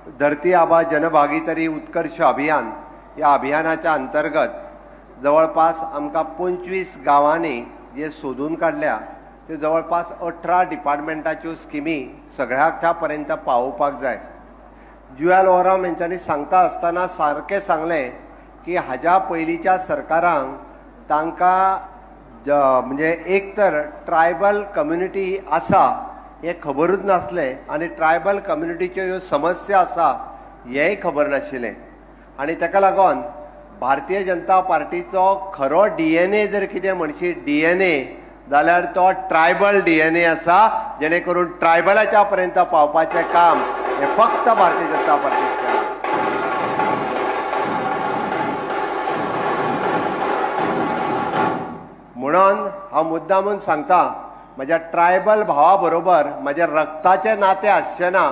धरती आबा जनभागीदारी उत्कर्ष अभियान ह्या अभियानाच्या अंतर्गत जवळपास आमकां 25 गांवांनी जे सोदून काडल्या त्यो जवळपास 18 डिपार्टमेंटाच्यो स्किमी सगळ्या पर्यंत पावोवपाक जाय. जुएल ओराम हेंच्यांनी सांगता आसतना सारकें सांगलें की हाज्या पयलींच्या सरकारांक तांकां म्हणजे एक तर ट्रायबल कम्युनिटी आसा हें खबरूच नासलें आनी ट्रायबल कम्युनिटीच्यो ह्यो समस्या आसा हेंय खबर नाशिल्लें. आनी ताका लागून भारतीय जनता पार्टीचो खरो DNA जर कितें म्हणशी DNA जाल्यार तो ट्रायबल DNA आसा, जेणे करून ट्रायबलाच्या पर्यंत पावपाचें काम हें फक्त भारतीय जनता पार्टीन केलां. म्हणून हांव मुद्दामून सांगता, म्हज्या ट्रायबल भावा बरोबर म्हज्या रक्ताचें नातें आसचें ना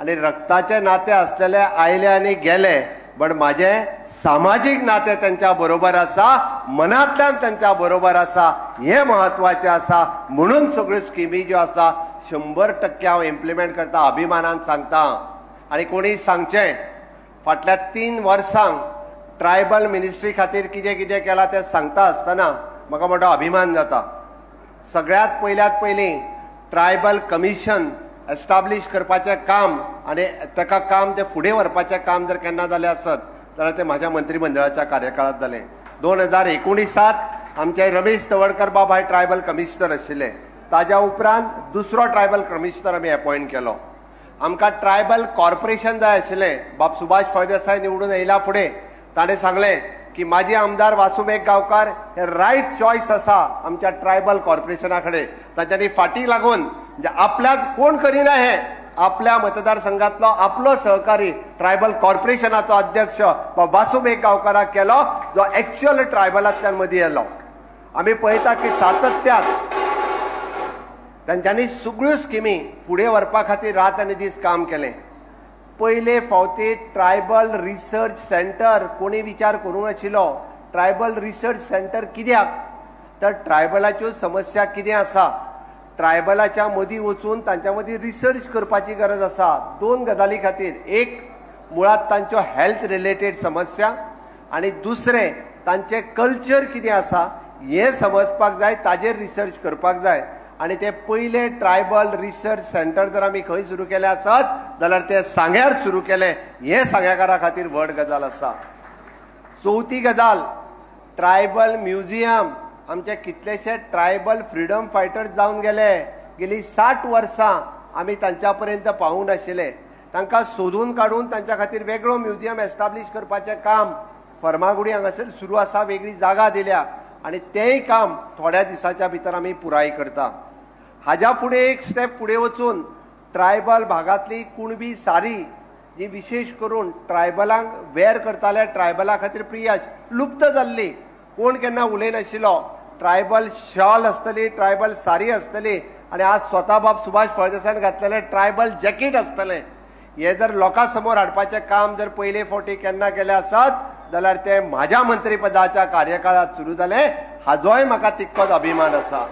आनी रक्ताचें नातें आसलेले आयले आनी गेले, बट म्हाजें सामाजीक नातें तांच्या बरोबर आसा, मनांतल्यान तांच्या बरोबर आसा, हें म्हत्वाचें आसा. म्हणून सगळ्यो स्किमी ज्यो आसा 100% हांव इम्प्लिमेंट करता, अभिमानान सांगता. आनी कोणी सांगचें फाटल्या 3 वर्सांक ट्रायबल मिनिस्ट्री खातीर कितें कितें केलां तें सांगता आसतना म्हाका मोठो अभिमान जाता. सगळ्यांत पयल्यात पयलीं ट्रायबल कमिशन एस्टाब्लीश करपाचें काम आनी ताका काम तें फुडें व्हरपाचें काम जर केन्ना जालें आसत जाल्यार तें म्हाज्या मंत्रीमंडळाच्या कार्यकाळांत जालें. 2019 आमचे रमेश तवडकर बाब हे ट्रायबल कमिशनर आशिल्ले, ताज्या उपरांत दुसरो ट्रायबल कमिशनर आमी अपॉयंट केलो. आमकां ट्रायबल कॉर्पोरेशन जाय आशिल्लें. बाब सुभाष फळदेसाय निवडून येयला फुडें ताणें सांगलें की माजी आमदार वासू मेघ गांवकार हे रायट चॉयस आसा आमच्या ट्रायबल कॉर्पोरेशना कडेन. तांच्यांनी फाटीक लागून म्हणजे आपल्याक कोण करिना हें आपल्या मतदारसंघातलो आपलो सहकारी ट्रायबल कॉर्पोरेशनाचो अध्यक्ष वासू मेघ गांवकाराक केलो, जो एक्च्युअल ट्रायबलांतल्यान मदीं येलो. आमी पळयता की सातत्यान तांच्यांनी सगळ्यो स्किमी फुडें व्हरपा खातीर रात आनी दीस काम केलें. पयले फावटी ट्रायबल रिसर्च सेंटर कोणी विचार करूंक नाशिल्लो. ट्रायबल रिसर्च सेंटर कित्याक, तर ट्रायबलाच्यो समस्या कितें आसा, ट्रायबलाच्या मदीं वचून तांच्या मदीं रिसर्च करपाची गरज आसा. 2 गजाली खातीर, एक मुळांत तांच्यो हेल्थ रिलेटेड समस्या आनी दुसरें तांचें कल्चर कितें आसा हें समजपाक जाय, ताजेर रिसर्च करपाक जाय. आनी ते पयले ट्रायबल रिसर्च सेंटर जर आमी खंय सुरू केलें आसत जाल्यार ते सांग्यार सुरू केलें, हें सांग्याकारा खातीर व्हड गजाल आसा. चवथी गजाल, ट्रायबल म्युझियम. आमचे कितलेशे ट्रायबल फ्रिडम फायटर्स जावन गेले, गेली 60 वर्सां आमी तांच्या पर्यंत पावूंक नाशिल्ले. तांकां सोदून काडून तांच्या खातीर वेगळो म्युझियम एस्टाब्लीश करपाचें काम फर्मागुडी हांगासर सुरू आसा, वेगळी जागा दिल्या आनी तेंय काम थोड्या दिसाच्या भितर आमी पुराय करता. हाज्या फुडें एक स्टेप फुडें वचून ट्रायबल भागांतली कुणबी सारी जी विशेश करून ट्रायबलांक वेर करताले, ट्रायबला खातीर प्रियाज लुप्त जाल्ली, कोण केन्ना उलयनाशिल्लो. ट्रायबल शॉल आसतली, ट्रायबल सारी आसतली आनी आज स्वता बाब सुभाष फळदेसायान घातलेलें ट्रायबल जॅकेट आसतलें. हें जर लोकां समोर हाडपाचें काम जर पयले फावटी केन्ना केलें आसत जाल्यार तें म्हाज्या मंत्रीपदाच्या कार्यकाळांत सुरू जालें, हाजोय म्हाका तितकोच अभिमान आसा.